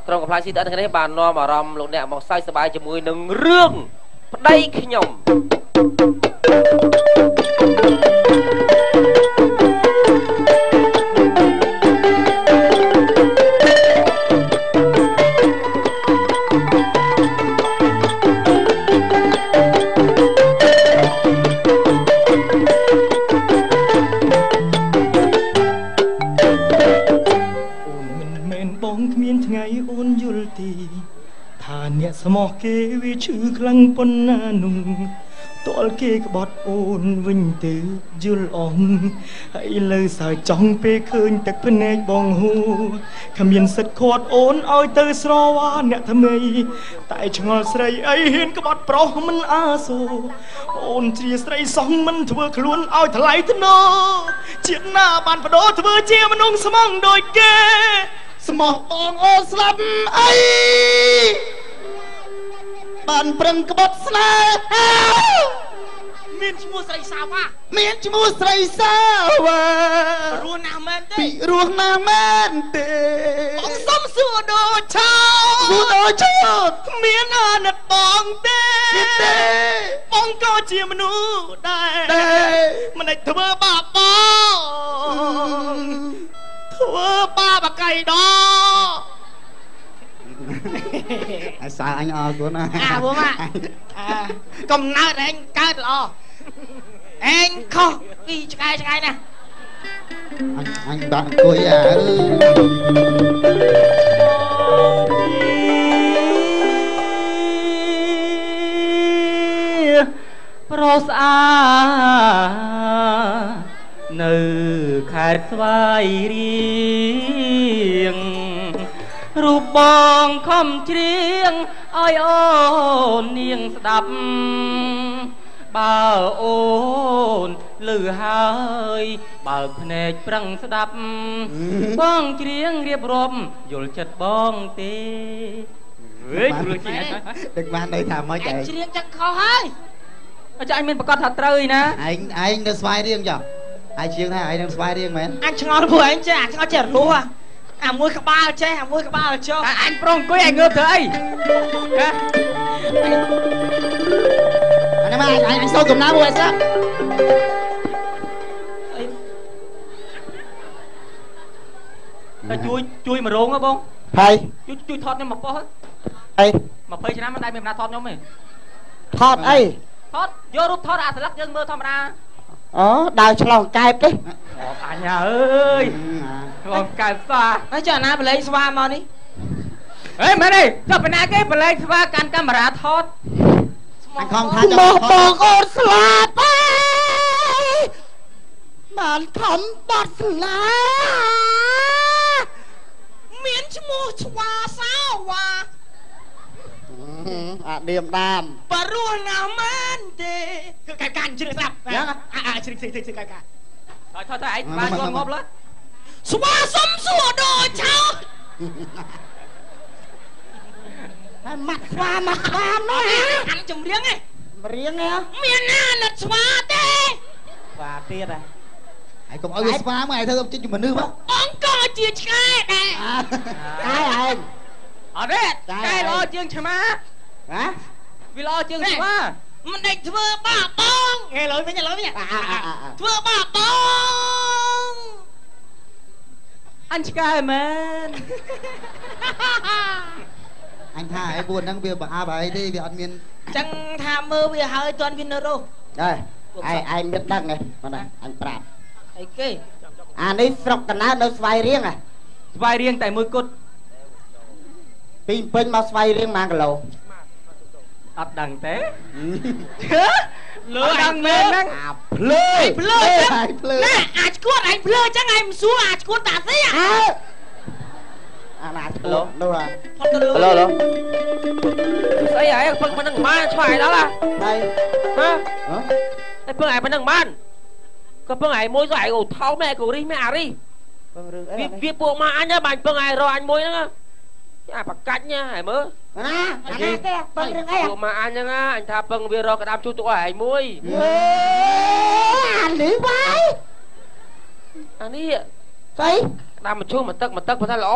ក្រុមកំ pl ាយស៊ីតអិននេះបាននាំអារម្មណ៍លោកអ្នកមកសើចសប្បាយជាមួយនឹងរឿងប្តីខ្ញុំ អ្នកស្មោះគេវាឈឺខ្លាំងប៉ុណ្ណានោះតលគេក្បត់អូនវិញទៅយល់អងហើយលើសើចង់ពេលឃើញទឹកភ្នែកបងហួគ្មានសិទ្ធខាត់អូនឲ្យទៅស្រវាអ្នកថ្មីតែឆ្ងល់ស្រីអីហ៊ានក្បត់ប្រុសមិនអាសូអូនជាស្រីសោះមិនធ្វើខ្លួនឲ្យថ្លៃថ្នូរជាតិណាបានបដូរធ្វើជាមនុស្សស្មងដូចគេស្មោះបងអូនស្លាប់អីបានប្រឹងក្បត់ស្នេហាមានឈ្មោះស្រីសាវ៉ាមានឈ្មោះស្រីសាវ៉ារស់ណាស់មែនទេពីរស់ណាស់មែនទេបងសុំសួរដូចឆោសួរដូចឆោមានអាណិតបងទេទេបងក៏ជាមនុស្សដែរមិនអាចធ្វើបាបបងធ្វើបាបអកៃដអាសើអញអរគុណណាអាបងអាកំណើតឯងកើតល្អឯងខុសពីឆ្កែឆ្កែណាអញបាក់អង្គុយអាប្រុសស្អានៅខេត្តស្វាយរៀងរូបបងខំច្រៀងឲ្យអូននាងស្ដាប់បើអូនឮហើយបើភ្នែកប្រឹងស្ដាប់បងច្រៀងរៀបរាប់យល់ចិត្តបងទេវិញព្រោះជាដឹកបានន័យថាម៉េចឯងច្រៀងចឹងខុសហើយអញ្ចឹងអញមានប្រកាសថាត្រូវឯណាឯងនៅស្វាយរៀងចុះឯងច្រៀងថាឯងនៅស្វាយរៀងមែនអញឆ្ងល់ពួកឯងចេះអាឆ្ងល់ចេះរស់អាមួយក្បាលចេះអាមួយក្បាលចុះអញប្រុងអង្គុយឯងងើបធ្វើអីហ៎អានេះមកអញសូមកំណៅមួយអីសោះតែជួយមករោងហ៎បងហើយជួយថតខ្ញុំមកប៉ុស្តិ៍អី20ឆ្នាំមិនដែលមានណាថតខ្ញុំទេថតអីថតយករូបថតអាស្លឹកយើងមើលធម្មតាអូដើរឆ្លងកែបទេអញអើយឆ្លងកែបស្វាហើយចុះអាណាបលែងស្វាមកនេះហេមែនទេចុះពីណាគេបលែងស្វាកាន់កាមេរ៉ាថតអញខំថាមកបងអូនស្លាប់ហើយបានខំបាត់ស្លាមានឈ្មោះស្វាសាវ៉ាអាឌៀមដាមបរោះណាស់មែនទេគឺកែកាញ់ជ្រឹះស្រាប់អាជ្រឹះជ្រឹះជ្រឹះកែកាថយថយឯងស្វាជាប់ងាប់លើស្វាសុំសួរដូចឆោហើយម៉ាក់ស្វាម៉ាក់ស្វានោះអានចម្រៀងឯងរៀងឯងមានណាលិតស្វាទេស្វាទៀតហ៎ឯងកុំឲ្យវាស្វាមកឯងធ្វើជាមនុស្សមកអង្គក៏ជាឆ្កែដែរតែឯងអត់ទេកែល្អជាងឆ្មាហ៎វាល្អជាងឆ្មាមិនដេចធ្វើបាបបងហេលើវិញលើវិញធ្វើបាបបងអញឆ្កែមែនអញថាឯពួនហ្នឹងវាប្រអាប់អីទេវាអត់មានចឹងថាមើលវាហើយទាន់វានៅរស់ដែរឯងមានដឹងហ៎បាទអញប្រាប់អីគេអានេះស្រុកកណ្ដាលនៅស្វាយរៀងហ៎ស្វាយរៀងតែមួយគត់ពីពេញមកស្វាយរៀង1គីឡូអត់ដឹងទេលើដឹងមែនហ្នឹងអាភ្លើភ្លើណាអាចឈួតឯងភ្លើចឹងឯងមិនសួរអាចឈួតតាស្អីអាណាឈួតនោះហឡូឡូស្អីឯងពឹងប៉ុណ្្នឹងបានឆ្វាយដល់ហើយហ៎ឯងពឹងឯងប៉ុណ្្នឹងបានក៏ពឹងឯងមួយក៏ឯងអូថោម៉ែកូរីម៉ែអារីពឹងរឿងអីវាពួកម៉ាអញបានពឹងឯងរកអញមួយហ្នឹងអាបកាច់ញ៉ាឯងមើលណាអាណាទេពឹងរឿងអីពួកម៉ាអញហ្នឹងអញថាពឹងវារកក្តាប់ជួទុកឲ្យឯងមួយអានេះបាយអានេះស្អីក្តាប់មកជួមកទឹកមកទឹកបើថាល្អ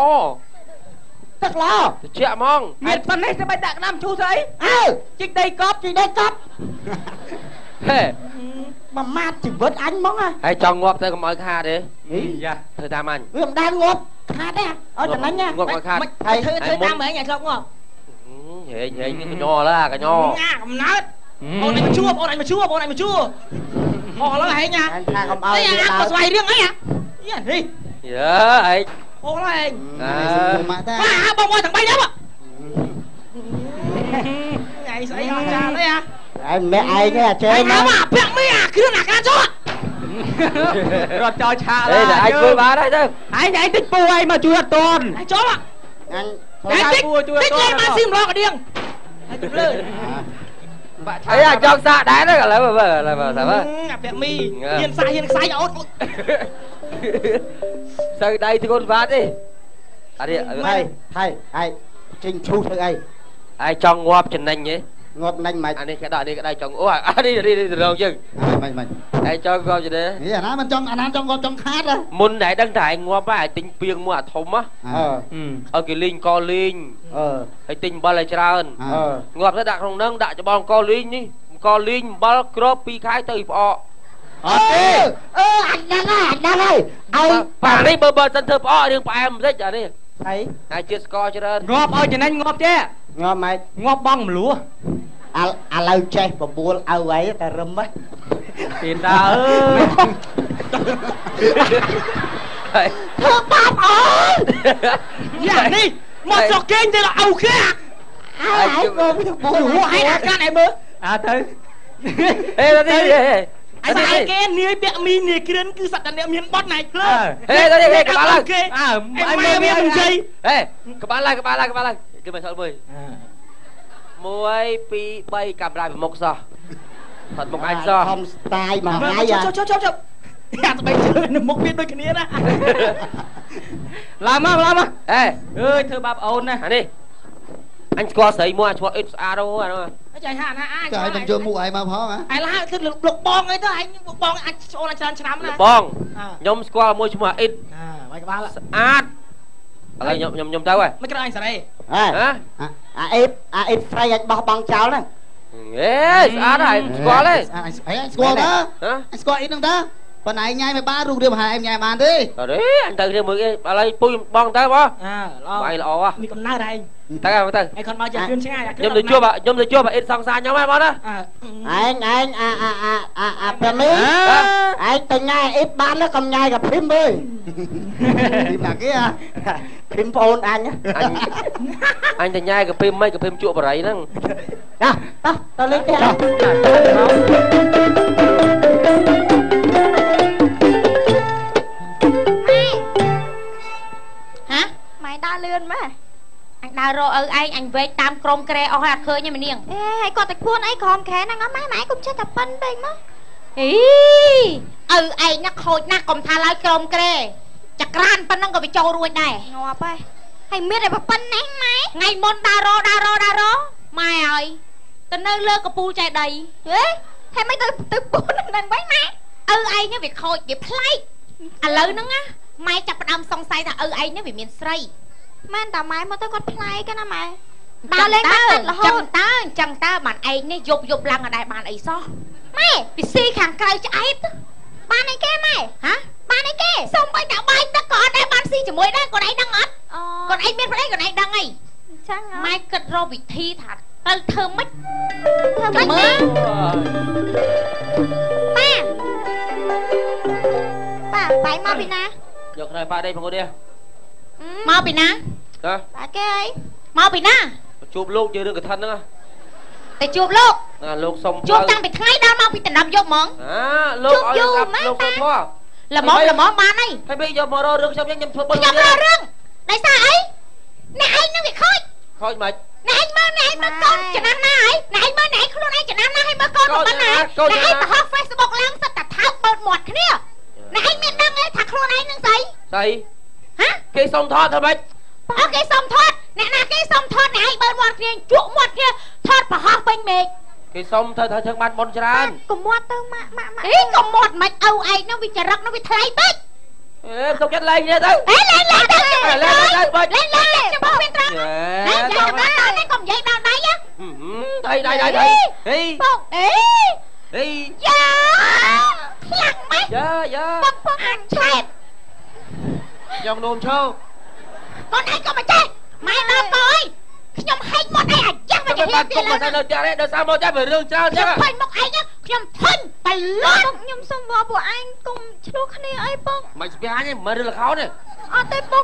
ទឹកល្អ ត្រជាក់ហ្មង មានប៉ុណ្ណេះទៅបាច់ដាក់ក្តាមឈូសស្អី អើ ជីកដីកប់ ជីកដីកប់ ហេ មួយម៉ាត់ជីវិតអញហ្មងហ៎ ហើយចង់ងាប់ទៅកុំឲ្យខាតទេ យ៉ា ធ្វើតាមអញ វាមិនដែលងាប់ខាតទេឲ្យចំណេញណា ងាប់ឲ្យខាត ហើយ ធ្វើតាមហែងឲ្យធ្លាប់ងាប់ ហេងហេងនេះកញឡើកញ ងាកំណើតអូនឯងមកជួបអូនឯងមកជួបអូនឯងមកជួបអស់ឥឡូវហែងណា អញថាកុំឲ្យ វាដើរស្វ័យរឿងអីហ៎យ៉ានេះ យើហែង អូឡែង អើម៉ាក់តា បាទបងមកទាំង3នាក់ថ្ងៃស្អីអស់ចាលអីហ៎ ឯងម៉ែឯងឯងចេះ ណាមកពាក់មីអាគ្រឿងអាការចោ រត់ចោលឆាក ឡើយតែឯងធ្វើបានហើយទៅ ឯងឯងតិចពូឯងមកជួយអត់តន់ ឯងចូល អញ ឯងតិចតិចលេងបានស៊ីម្លងកដៀងហើយទៅលើ បាក់ឆាអីអាចង់សាកដែរហ្នឹងឥឡូវមើលឥឡូវមើលសាមើល អាពាក់មីហ៊ានសាកហ៊ានខ្សែអូន សូវដៃធ្ងន់បាត់ទេអានេះ ហើយហើយហើយចេញឈូសធ្វើអី ឯងចង់ងាប់ចំណេញទេ ងាប់ចំណេញមិន អានេះគេដាក់នេះគេដាក់ចង់អូអានេះនេះរងយើង មិនមិន ឯងចង់ងាប់ចំណេញ នេះអាណាមិនចង់អាណាចង់ងាប់ចង់ខាត មុនតែដឹងតែឯងងាប់ហើយទិញពីងមួយអាធំហ៎ឲ្យគេលេងកលេង អឺ ហើយទិញអំបិលឲ្យច្រើនងាប់ទៅដាក់ក្នុងហ្នឹងដាក់ច្បងកលេងនេះកលេងអំបិលគ្រប2ខែទៅផ្អក អត់ទេអឺអញដឹងហើយអញដឹងហើយឲ្យ ប៉ានេះបើបើសិនធ្វើផ្អករឿងផ្អែមបន្តិចអានេះ ហើយ ហើយជាតិស្ករច្រើន ងាប់ឲ្យចំណេញងាប់ចេះ ងាប់ម៉េច ងាប់បងមលួ ឥឡូវចេះបបួលឪអីតែរឹមហ៎ ពីតាអើយ ធ្វើបាបអូន យ៉ានេះមកស្រុកគេងទៅឪគេ ហើយហើយមើលបួល ហើយអាកាត់ឯមើល អាទៅ អេនេះ អញស្អែគេនាយពាក់មីនាយគ្រឿនគឺសត្វតែអ្នកមានបត់ណៃភ្លើ ហេទៅនេះក្បាលឡើង គេ អើ អញមើលវាមិនជ័យ ហេក្បាលឡើងក្បាលឡើងក្បាលឡើងគឺមិនសល់មួយ1 2 3កាមេរ៉ាពីមុខសោះថតមុខអញសោះ ខំស្ទាយមកហើយ ជប់ជប់ជប់ជប់អាស្បែកជើងនៅមុខវាដូចគ្នាណា ឡើងមកឡើងមក អេ អើយធ្វើបាបអូនណា អានេះអញស្គាល់ស្រីមួយឈ្មោះអ៊ីតស្អាតអូអានោះ ចាហាណាអាច ចាឲ្យមិនយកមុខឯងមកផងហ៎ ឯឡាគឺលោកបងអីទៅឯងបងអាចអូនអាចច្រើនឆ្នាំណា បងខ្ញុំស្គាល់មួយឈ្មោះអ៊ីត អើវាយក្បាល ស្អាតឥឡូវខ្ញុំខ្ញុំខ្ញុំទៅហើយ មិនក្រែងសេរី ហ៎អាអេបអាអេបស្រីអញបោះបង់ចោលហ្នឹង អេស្អាតហើយស្គាល់ទេ អញស្គាល់តាអញស្គាល់អ៊ីតហ្នឹងតាប៉ុន្តែញ៉ាយមិនបានរូបរាងហើយញ៉ាយបានទេ អរេអញទៅគ្នាមួយគេឥឡូវពុយបងទៅបង អើល្អ បាយល្អ មានកំណើតឯង ទៅទៅ ឯងគាត់មកជាគ្រឿនឆ្ងាយ ខ្ញុំទៅជួបខ្ញុំទៅជួបអ៊ីតសង្សារខ្ញុំហើយបងណា ឯងឯងអាអាអាអាអាប្រាមីឯងទៅញ៉ាយអ៊ីតបានកុំញ៉ាយកភីមអើយ ភីមណាគេអា ភីមប្អូនអញ អញទៅញ៉ាយកភីមមិនកភីមជក់បរិយហ្នឹង ណាតោះទៅលេងផ្ទះ ដើរលឿនម៉ែ អញដើររកឪឯងអញវែកតាមក្រុមក្រែអស់ហើយអត់ឃើញទេម្នាង អេហើយគាត់តែខ្លួនអីក្រមក្រែហ្នឹងម៉ែម៉ែកុំចេះតែប៉ិនពេកមក អីឪឯងណាខូចណាស់កុំថាឡើយក្រុមក្រែចក្រានប៉ុណ្ណឹងក៏វាចូលរួចដែរ ងាប់ហើយហើយមានតែប៉ុណ្ណេះម៉ែ ថ្ងៃមុនដើររកដើររកដើររកម៉ែហើយទៅនៅលើកពូលចេដី ហេហើយមិនទៅទៅពូលហ្នឹងវិញម៉ែ ឪឯងហ្នឹងវាខូចវាប្លែកឥឡូវហ្នឹងណាម៉ែចាប់ផ្ដើមសង្ស័យថាឪឯងហ្នឹងវាមានស្រី មែនតាម៉ែមកទៅគាត់ប្លែកណាម៉ែ ដើរលេងបាត់កាត់រហូតចឹងតើចឹងតើបានឯងនេះយប់យប់ឡើងអត់ដែរបានអីសោះ ម៉ែ ពិស៊ីខាងក្រៅឆ្អែត បានអីគេម៉ែ ហ៎បានអីគេសូម្បីតែបាយទឹកក៏អត់ដែរបានស៊ីជាមួយដែរគាត់ឯងដឹងអត់គាត់ឯងមានប្តីគាត់ឯងដឹងអី ចឹង ម៉ែគិតរកវិធីថាទៅធ្វើម៉េច ធ្វើម៉េចម៉ែប៉ាប៉ាបាយមកពីណា យកខ្នើយប៉ាដេកផងនេះ មកពីណា ហ៎ ប៉ាគេអី មកពីណា ជួបលោកជារឿងកឋិនហ្នឹង ទៅជួបលោក ណាលោកសុំ ជួបតាំងពីថ្ងៃដល់មកពីតំណប់យកហ្មង អាលោកឲ្យលោកសុំធေါ် ល្មមល្មមបានហើយ ហើយពេលយកមករករឿងខ្ញុំខ្ញុំធ្វើបុណ្យ ខ្ញុំរករឿងដោយសារអីអ្នកឯងនឹងវាខូច ខូចមិន អ្នកឯងមើលអ្នកឯងមើលកូនចំណាស់ណាហើយអ្នកឯងមើលអ្នកឯងខ្លួនឯងចំណាស់ណាហើយមើលកូនប៉ុណ្ណាអ្នកឯងបង្ហោះ Facebook ឡើងសិតតែថើបបើកមាត់គ្នាអ្នកឯងមានដឹងទេថាខ្លួនឯងនឹងស្អី ស្អី ហ៎ គេសុំថតធ្វើម៉េច អើគេសុំថតអ្នកណាគេសុំថតអ្នកឯងបើកមាត់គ្នាជក់មាត់គ្នាថតបង្ហោះពេញមេឃ គេសុំធ្វើធ្វើបានបុណ្យច្រើន កុំមាត់ទៅម៉ាក់ម៉ាក់ម៉ាក់ អីកុំមាត់មិនឪឯងហ្នឹងវាចរិតហ្នឹងវាថ្លៃពេក អេទុកចិត្តលេងនេះទៅ អេលេងលេងទៅ លេងទៅបើ លេងលេងខ្ញុំមានត្រង់លេងលេងដល់នេះកុំនិយាយដល់ដៃ ដៃដៃដៃដៃហេ បងអេ ហេ យ៉ាខ្លាំងម៉េច យ៉ាយ៉ា បងបងអញឆែត ខ្ញុំនោមឈោ កូនឯងក៏មិនចេះម៉ែដល់កអើយខ្ញុំហែកមាត់ឯងអាយ៉ាស់មក ជាទៀតឡើយនៅផ្ទះនេះដោយសារមកផ្ទះវារឿងច្រើនចឹង ខ្ញុំឃើញមុខឯងខ្ញុំធុញបលន់ ខ្ញុំសុំវល់ពួកឯងកុំឆ្លោះគ្នាអីពុក មិនស្ពះអញទេមិនរឿងល្ខោនទេ អត់ទេពុក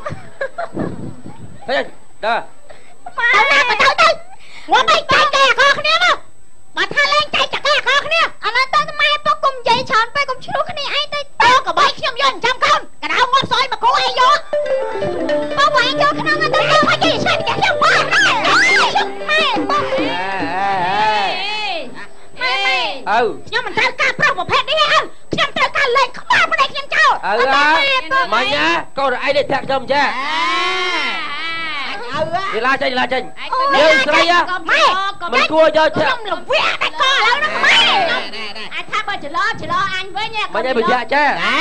ហេដើ ទៅណាក៏ទៅទៅងាប់ឯងចែកគេអកគ្នាមកបើថាលេងចែកចកេអកគ្នា ឥឡូវទៅម៉ែពុកកុំនិយាយច្រើនពេកកុំឆ្លោះគ្នាអីទៅ តើកបីខ្ញុំយកចាំកូនកដៅងាប់ស្អុយមកគូឯងយក បងឯងចូលក្នុងទៅ ទៅឲ្យគេឆ្ងាយពីខ្ញុំមក ខ្ញុំម៉ែបង ម៉ែម៉ែ អើ ខ្ញុំមិនត្រូវការប្រុសប្រភេទនេះទេអើខ្ញុំត្រូវការលេងក្បាលប្តីខ្ញុំចោល អើម៉ាញ់ណាកូនឯងនេះធាក់ខ្ញុំចេះ អើ វិឡាចេញវិឡាចេញយើងស្រី ម៉ែ មិនគួរយកធាក់ ខ្ញុំលវះដាច់កឥឡូវហ្នឹងម៉ែ អាចថាបើច្រឡច្រឡអញវិញ មិនឯងបញ្ជាក់ចេះ ឯ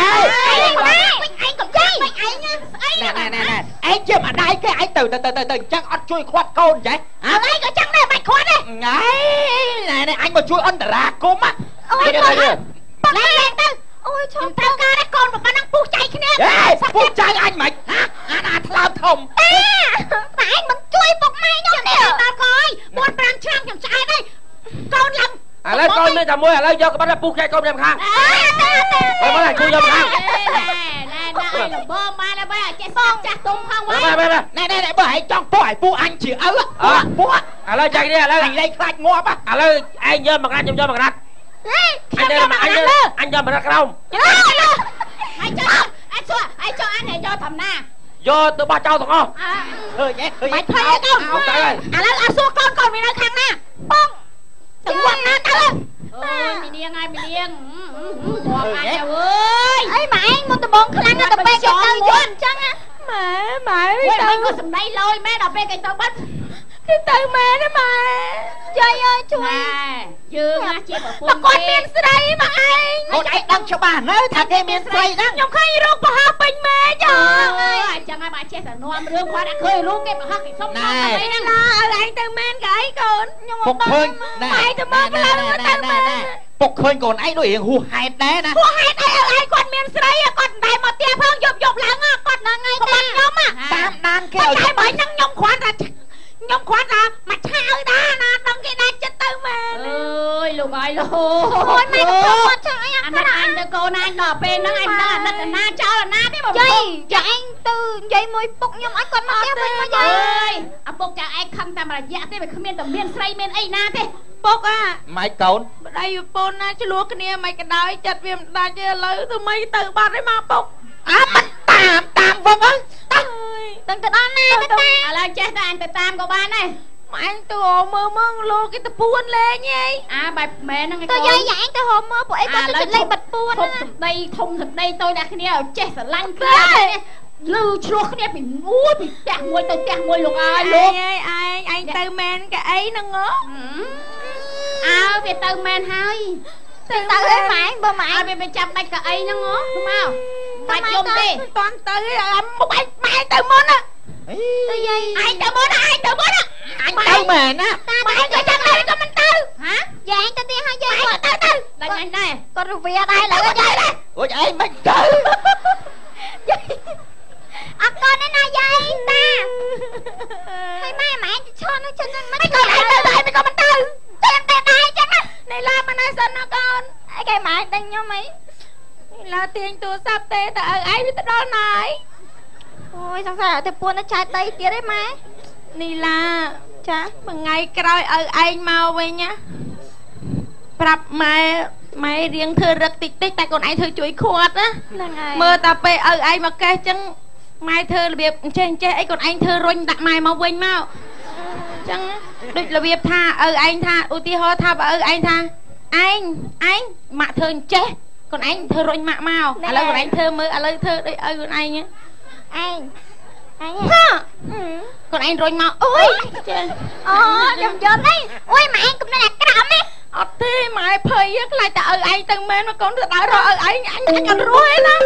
ងវិញឯងកំយាយវិញឯងស្អី ណែណែណែណែឯងជាម្ដាយគេឯងទៅទៅទៅទៅអញ្ចឹងអត់ជួយខាត់កូនចេះ អើឯងក៏ចឹងដែរមិនខាត់ទេ ណែណែណែអញមកជួយអន្តរាគមន៍ អូយលេងលេងទៅ អូយឈ ខ្ញុំត្រូវការតែកូនប៉ុណ្ណឹងពុះចៃគ្នា ហេពុះចៃអញមិនហាអាណាថ្លើមធំ តាតែឯងមិនជួយពុកម៉ែខ្ញុំនេះដល់កអើយ4 5ឆ្នាំខ្ញុំឆ្អែតហើយកូនឡើង ឥឡូវកូនមានតែមួយឥឡូវយកក្បាត់ពុះចៃកូនម្នាក់ខាង អើ បើមកជួយយកខាង ណែណែណែលបងបានហើយបើចេះស្ដាប់ចាស់ទុំផងវិញ បែបបែប ណែណែណែបើឯងចង់ពោះឲ្យពួកអញជាឪពោះ ឥឡូវចៃនេះឥឡូវ អញលែងខ្លាចងាប់ ឥឡូវឯងយកមកក្រាត់ខ្ញុំយកមកក្រាត់ ខ្ញុំយកមក អញអញយកមកក្រោម ហើយចុះអញចុះអញចុះអញយកធម្មតា យកទៅបោះចោលទាំងអស់ ឃើញទេឃើញ បាច់ភ័យទេកូនឥឡូវអត់សួរកូនកូនវានៅខាងណា បង ទៅងាប់ណាទៅ អូយមីនាងហើយមីនាងងាប់អញអើយ អីម៉ែឯងមុនដបងខ្លាំងណាស់ទៅពេលគេទៅយន់អញ្ចឹងណាម៉ែម៉ែ ទៅមិនក៏សំដីលយមែនដល់ពេលគេទៅបាត់ គេទៅមែនទេម៉ែយាយអើយជួយ យើងណាជាប្រពន្ធ គាត់មានស្រីមកឯង កូនឯងដឹងច្បាស់នៅថាគេមានស្រីហ្នឹង ខ្ញុំឃើញរូបប្រហោះពេញមេឃ អើយអញ្ចឹងហើយបើចេះតែនាំរឿងគាត់តែឃើញរូបគេប្រហោះគេសុំនាំអីហ្នឹង ឡាឲ្យឯងទៅមែនក៏អីកូនខ្ញុំ ពុកឃើញ ណែឯងទៅមើលផ្លូវទៅមែន ពុកឃើញកូនឯងដូចរៀងហួសហេតុដែរណា ហួសហេតុអីឲ្យឯងគាត់មានស្រីគាត់មិនដែលមកផ្ទះផងយប់យប់ឡើងគាត់ហ្នឹងឯងគាត់ខ្ញុំ តាមដានគេ ឲ្យតែបើហ្នឹងខ្ញុំគ្រាន់តែខ្ញុំគ្រាន់តែមកឆាវដែរណាដឹងគេដែរចិត្តទៅមែន អើយលោកអើយលោក អូយម៉ែក៏គាត់ចឹងអី អាណិតអញទៅកូនអញដល់ពេលហ្នឹងអញដឹងអាណិតអាណាចោលអាណាទេបង យាយយាយឯងទៅនិយាយមួយពុកខ្ញុំឲ្យគាត់មកផ្ទះវិញមកយាយ អើយឪពុកចៅឯងខឹងតែមួយរយៈទេវាគ្មានតែមានស្រីមានអីណាទេ ពុកអា ម៉េចកូន ប្តីប្រពន្ធណាឆ្លោះគ្នាមិនក៏ដោយចិត្តវាមិនដាច់ទេឥឡូវធ្វើម៉េចទៅបាត់ឯមកពុក អាមិនតាមតាមវងអើ តា ដឹងទៅដល់ណាទៅតា ឥឡូវចេះតែអញទៅតាមក៏បានដែរ ម៉ែទៅមើលមើលលោកគេទៅពួនលេងហី អាបែបមែនហ្នឹងឯង ទៅយាយយាយឯងទៅហមមើលពួកអីគាត់ទៅលេងបាត់ពួន ធំសម្ដីធំសម្ដីតូចដាក់គ្នាឲ្យចេះស្រឡាញ់គ្នាលឺឆ្លោះគ្នាពីមួយពីផ្ទះមួយទៅផ្ទះមួយលោកអើយលោក ឯងឯងឯងទៅមែនក៏អីហ្នឹងហ៎ អើវាទៅមែនហើយ ទៅទៅអីម៉ែបើម៉ែ អត់វាไปចាប់ដាច់កៅអីហ្នឹងហ៎មកបាច់យំទេ មិនតាន់ទៅឯងមុខឯងម៉ែទៅមុនណា ទៅយាយ ឯងទៅមុនឯងទៅមុន អញទៅមែនណា ម៉ែក៏ចឹងដែរក៏មិនទៅ ហ៎ យាយឯងទៅទៀតហើយយាយ គាត់ទៅទៅ ដាច់អញដែរ គាត់រវាដែរឡើយ យាយដែរ អូយឯងមិនទៅ អត់កូនទេណាយាយតាហើយម៉ែម៉ែទៅឆន់ចឹងហ្នឹងមិន មិនក៏ឯងទៅដែរមិនក៏មិនទៅតែតែដែរចឹងណា នេះឡាមកណាសិនណាកូន អីគេម៉ែដឹងខ្ញុំអី នេះឡាទាញទូរស័ព្ទទេតើឪឯងវាទៅដល់ណាយ អូយសង្ស័យឲ្យទៅពួនទៅចែកដីទៀតឯម៉ែ នេះឡា ចា មួយថ្ងៃក្រោយឪឯងមកវិញណាប្រាប់ម៉ែម៉ែរៀងធ្វើរឹកតិចតិចតែកូនឯងធ្វើជួយខាត់ណា ហ្នឹងហើយ មើលតាពេលឪឯងមកកេះចឹងម៉ែធ្វើរបៀបអញ្ចេះអញ្ចេះអីកូនឯងធ្វើរុញដាក់ម៉ែមកវិញមកអញ្ចឹងដូចរបៀបថាឪឯងថាឧទាហរណ៍ថាបើឪឯងថាឯងឯងម៉ាក់ធ្វើអញ្ចេះកូនឯងធ្វើរុញម៉ាក់មកឥឡូវកូនឯងធ្វើមើលឥឡូវធ្វើដូចឪកូនឯង ឯងឯង ហាកូនឯងរុញមកអូយចេះ អូខ្ញុំយល់ហើយអូយម៉ែឯងគំនិតអាក្រក់ម៉េះ អត់ទេម៉ែភ័យខ្លាចតែឪឯងទៅមែនមកកូនទៅដើររកឪឯងអញអញអត់រស់ទេណា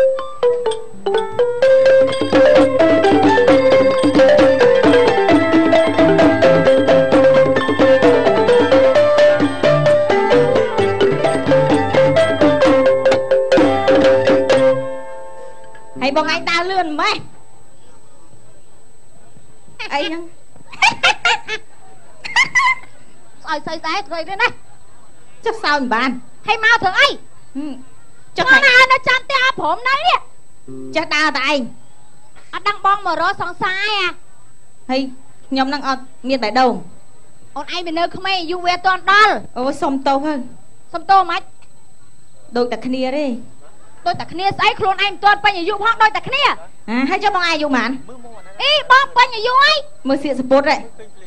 ស្អុយស្អុយស្អែកស្អុយទេណា ចុះសើមិនបាន ហើយមកធ្វើអី ចុះ ណានៅចាំផ្ទះអត់ព្រមនៅនេះ ចេះដើរតែឯង អត់ដឹងបងមករកសង្សារអា ហើយខ្ញុំនឹងអត់មានបេះដូង អូនឯងវានៅក្មេង អាយុវាអត់ទាន់ដល់ អូសុំទោសហើយ សុំទោសហ្មង ដូចតែគ្នាទេ ដូចតែគ្នាស្អី ខ្លួនឯងមិនទាន់ពេញអាយុផង ដូចតែគ្នា ហើយចុះបងឯងអាយុប៉ុន្មាន អីបងពេញអាយុហើយ មើលសៀកសពុតហ៎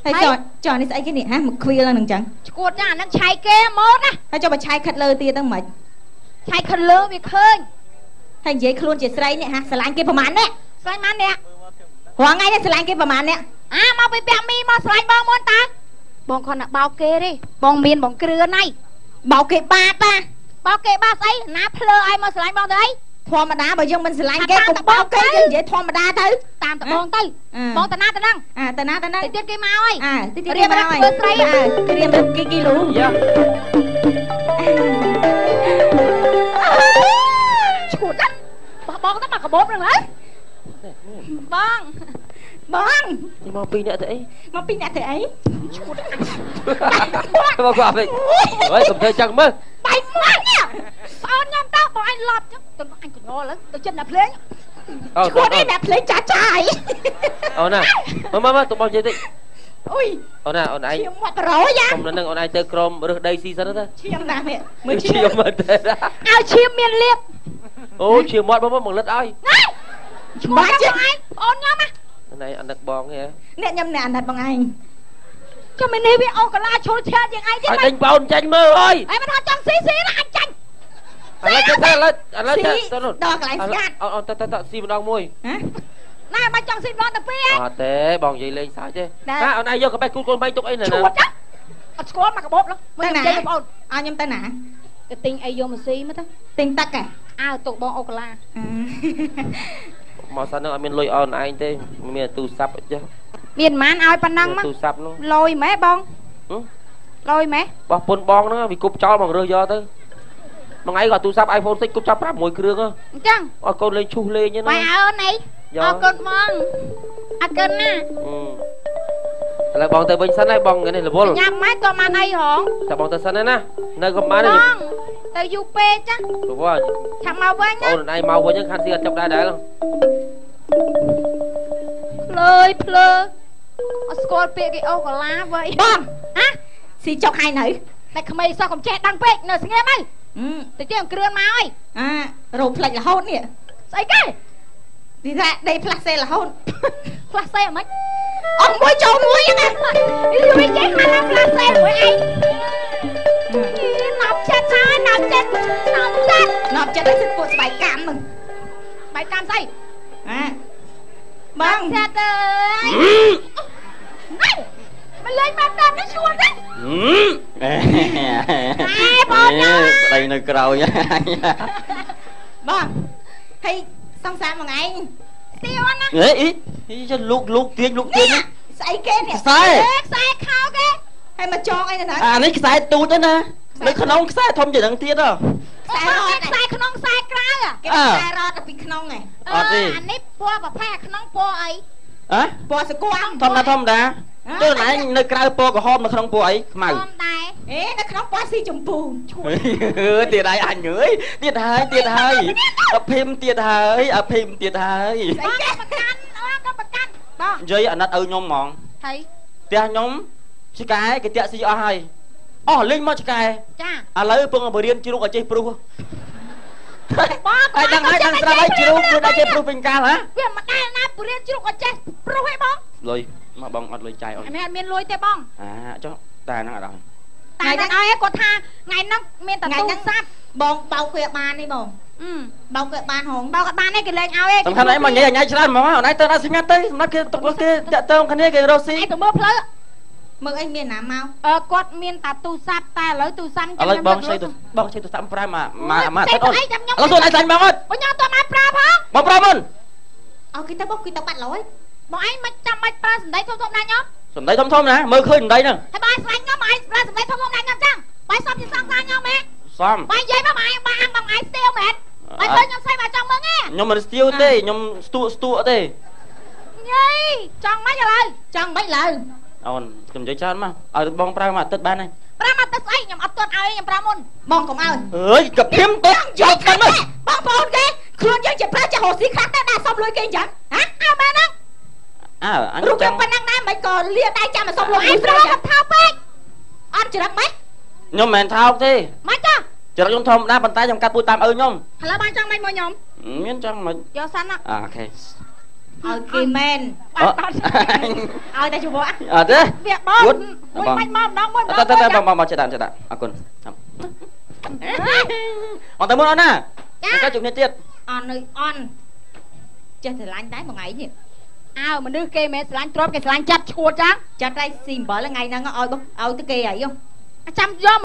ហើយចុះចុះនេះស្អីគេនេះហ៎ មកខ្វៀលហ្នឹងចឹង ឈួតចា អាហ្នឹងឆៃគេម៉ូតណា ហើយចុះបើឆៃខិតលើទៀតហ្នឹងមិន ឆៃខិតលើវាឃើញ ហើយនិយាយខ្លួនជាស្រីនេះហា ស្រឡាញ់គេប្រហែលអ្នក ស្រឡាញ់ប៉ុន្មានអ្នក រាល់ថ្ងៃនេះស្រឡាញ់គេប្រហែលអ្នក អាមកពីពាក់មីមកស្រឡាញ់បងមុនតើ បងគាត់ណាបោកគេទេ បងមានបងគ្រឿនហើយ បោកគេបាបតា បោកគេបាបស្អីណា ភ្លើឲ្យមកស្រឡាញ់បងទៅអី ធម្មតាបើយើងមិនស្រឡាញ់គេកុំបោកគេ យើងនិយាយធម្មតាទៅ តាមតបងទៅ បងតាណាតាហ្នឹង អាតាណាតាហ្នឹង តិចទៀតគេមកហើយ អាតិចទៀតគេមកហើយ ធ្វើស្រី រៀបរឹបគីគីលូ យ៉ា ឈួតណាបោះបងទៅមកកាបូបហ្នឹងហើយ បងបង មកពីរអ្នកទៅអី មកពីរអ្នកទៅអី ឈួត មកគាត់វិញអើយកុំធ្វើចឹងមើល បែកមាត់នេះប្អូនខ្ញុំតើបងអញឡប់ចឹងទៅ អញកញល់ឡើងទៅចិត្តអ្នកភ្លេង ឈួតនេះអ្នកភ្លេងចាចាយ អូនណា មកមកទៅបងនិយាយតិច អុយ អូនណា អូនឯង ឈាមមាត់100យ៉ា កុំនឹងអូនឯងទៅក្រុមរើសដីស៊ីសិនទៅ ឈាមណានេះ មើលឈាមមើលទៅ ឲ្យឈាមមានលៀប អូឈាមមាត់មកមកលិតឲ្យ ណាឈួតបងឯងប្អូនខ្ញុំណា ណៃអាណិតបងហ៎ អ្នកខ្ញុំអ្នកអាណិតបងឯង ចុះមិននេះវាអូកាឡាឈុលឆាតជាងឯងទៀត ឲ្យដេញបងចាញ់មើលអើយ ឯងមិនថាចង់ស៊ីស៊ីណា អញចាញ់ ឥឡូវទៅឥឡូវឥឡូវទៅ ដល់កន្លែងស្ងាត់ អូទៅទៅស៊ីម្ដងមួយ ហ៎ ណែ មិនចង់ស៊ីម្ដងទៅពីរ អត់ទេបងនិយាយលេងសើចទេណា អូនឯងយកកាបេះគូតកូនបែងទុកអីណា ឈួតចា អត់ស្គាល់មកកាបូបនោះ មើលនិយាយបងប្អូន ឲ្យខ្ញុំទៅណា ទៅទិញអីយកមកស៊ីមកទៅ ទិញទឹកហ៎ អើទុកបងអូកាឡា មកសិននឹងអត់មានលុយឲ្យអូនឯងទេ មានទូរស័ព្ទអីចេះ មានប៉ុន្មានឲ្យប៉ុណ្ណឹងមក ទូរស័ព្ទនោះ លយម៉េះបង លយម៉េះ បោះពុនបងហ្នឹងវាគប់ចោលមករើសយកទៅ មួយថ្ងៃក៏ទូរស័ព្ទ iPhone 6 គប់ចោល5 6គ្រឿង អញ្ចឹង ឲ្យកូនលេងឈូសលេងហ្នឹង បាយអូនអី អរគុណបង អរគុណណា ឥឡូវបងទៅវិញសិនហើយបងនេះរវល់ ញ៉ាំម៉េចក៏បានអីហង តែបងទៅសិនហើយណា នៅក៏បាន បងទៅយូរពេកចា ព្រោះ ឆាប់មកវិញ អូនឯងមកវិញហ្នឹងខាត់ស៊ីអត់ចាប់ដែរដែរ ភ្លើយភ្លើអត់ស្គាល់ពាក្យគេអូកាឡាវៃ បង ហ៎ ស៊ីចុកហើយនៅ តែក្មេងសោះកុំចេះដឹងពេក នៅស្ងៀមហើយតិចទៀតគ្រឿនមកហើយ អារោផ្លិចរហូតនេះ ស្អីគេ ទីថាដីផ្លាស់សេរហូត ផ្លាស់សេហ្មង អស់មួយចូលមួយហ្នឹង ណា លុយចេះហាឡាផ្លាស់សេមួយឯង ណប់ចិត្តហើយ ណប់ចិត្ត ណប់ចិត្ត ណប់ចិត្តហើយ សិតពួកស្បែកកាមហ្នឹង ស្បែកកាមស្អី អាបង ចិត្តអើយ មិនលេងមកតាមនេះឈួលទេ អេបងញ៉ាំ ប្តីនៅក្រោយ បងហើយសង្សារមួយថ្ងៃ ស្ទៀវណា អេអីចលូកលូកទាញលូកទាញ ស្អីគេនេះ ខ្សែ ខ្សែខោគេ ហើយមកចងអីណា អានេះខ្សែទូចទេណា នៅក្នុងខ្សែធំជាងនឹងទៀតហ៎ ខ្សែរត់ ខ្សែក្នុងខ្សែក្រៅ គេខ្សែរត់ពីក្នុងហ៎ អត់ទេ អានេះពណ៌ប្រផេះ ក្នុងពណ៌អី ហ៎ ពណ៌សគួង ធម្មតាធម្មតា ចុះណែនៅក្រៅពណ៌ក្រហម នៅក្នុងពណ៌អីខ្មៅ ធម្មដែរ អេនៅក្នុងពណ៌ស៊ីចម្ពូ ឈួតទៀតហើយ អញអើយទៀតហើយ ទៀតហើយ អភិមទៀតហើយ អភិមទៀតហើយ ស្អីគេប្រកាន់ អូក៏ប្រកាន់បង និយាយអាណិតឪខ្ញុំហ្មង ហើយ ផ្ទះខ្ញុំឆ្កែគេតាក់ស៊ីអស់ហើយ អស់លេងមកឆ្កែ ចា ឥឡូវពងបរៀនជ្រូកឲ្យចេះព្រុស បង ហើយដឹងហើយ ដឹងស្រាប់ហើយ ជ្រូកគឺដល់ចេះព្រុសពេញកាលហ៎ វាមិនដែលណាបរៀនជ្រូកឲ្យចេះព្រុសហីបង លុយមកបង អត់លុយចាយអូន អត់មានលុយទេបង អាចុះតែហ្នឹងអត់ឲ្យ តែហ្នឹងឲ្យគាត់ថាថ្ងៃហ្នឹងមានតែទូរស័ព្ទ បងបោកគេបានទេបង បោកគេបានហង បោកគេបានទេ គេលេងឲ្យឯង សំខាន់ឯងមកញ៉ៃញ៉ៃច្រើនហ្មង អូនឯងទៅដល់ស្ងាត់ទៅ សម្រាប់គេទុកគេតាក់ទងគ្នាគេរកស៊ី ឯងទៅមើលផ្លូវ មើលអីមានណាមក អឺគាត់មានតែទូរស័ព្ទ តែឥឡូវទូរស័ព្ទ ឥឡូវបងឆៃទូបងឆៃទូរស័ព្ទប្រើមកមកទឹកអូន ឥ ឡូវសួរឯងស្លាញ់បងអត់ បងញ៉ាំតមកប្រើផង បងប្រើមុន អោគេទៅបងគេទៅបាត់ឡើយ បងឯងមិនចាំបាច់ប្រើសម្ដីធំធំណាខ្ញុំ សម្ដីធំធំណា មើលឃើញសម្ដីហ្នឹង ហើយបងស្លាញ់ខ្ញុំ បងឯងប្រើសម្ដីធំធំណាខ្ញុំចឹង បងសំជាសង្សារខ្ញុំហ៎ សំ បងនិយាយមក បងឯងបងអាំងបងឯងស្ទាវមែន បងឃើញខ្ញុំស្អី បងចង់មើលទេ ខ្ញុំមិនស្ទាវទេ ខ្ញុំស្ទួស្ទួទេ ញ៉ៃចង់មិនឥឡូវ ចង់មិនឥឡូវ អូនខ្ញុំនិយាយច្រើនមកឲ្យបងប្រើមួយអាទិត្យបានហើយ ប្រើមកទៅស្អីខ្ញុំអត់ទាន់ឲ្យខ្ញុំប្រើមុនបងកុំឲ្យ អើយកភៀមទៅយកទៅមើល បងប្អូនគេខ្លួនយើងជាប្រាចេះរកស៊ីខ្លះតែដាក់សុំលុយគេអញ្ចឹងហ៎អើមែនហ្នឹង អើអញ រូបរាងប៉ុណ្ណឹងដែរមិនក៏លាដៃចាំមកសុំលុយឯងប្រើកុំថោកពេកអត់ច្រឹកម៉េច ខ្ញុំមិនមែនថោកទេ ម៉េចចា ចរិតខ្ញុំធម្មតាប៉ុន្តែខ្ញុំកាត់ពូជតាមឪខ្ញុំ ឥឡូវបានចង់ម៉េចមកខ្ញុំ មានចង់ម៉េច យកសិនណា អូខេ ឲ្យគេមែន អត់ ឲ្យតែជវ អត់ទេ វាបងមួយបាច់មកម្ដងមួយម្ដង តែបងបងចេះដាក់ចេះដាក់អរគុណអត់ទៅមុនអូនណាចាជួបគ្នាទៀត អន់នៅអន់ចេះស្រឡាញ់ដែរមួយថ្ងៃនេះ អើមនុស្សគេមិនស្រឡាញ់ទ្រព្យគេស្រឡាញ់ចិត្តឈួតចឹង ចិត្តឯងស៊ីអំបិលថ្ងៃហ្នឹងឲ្យបងឲ្យទៅគេអី ចាំយក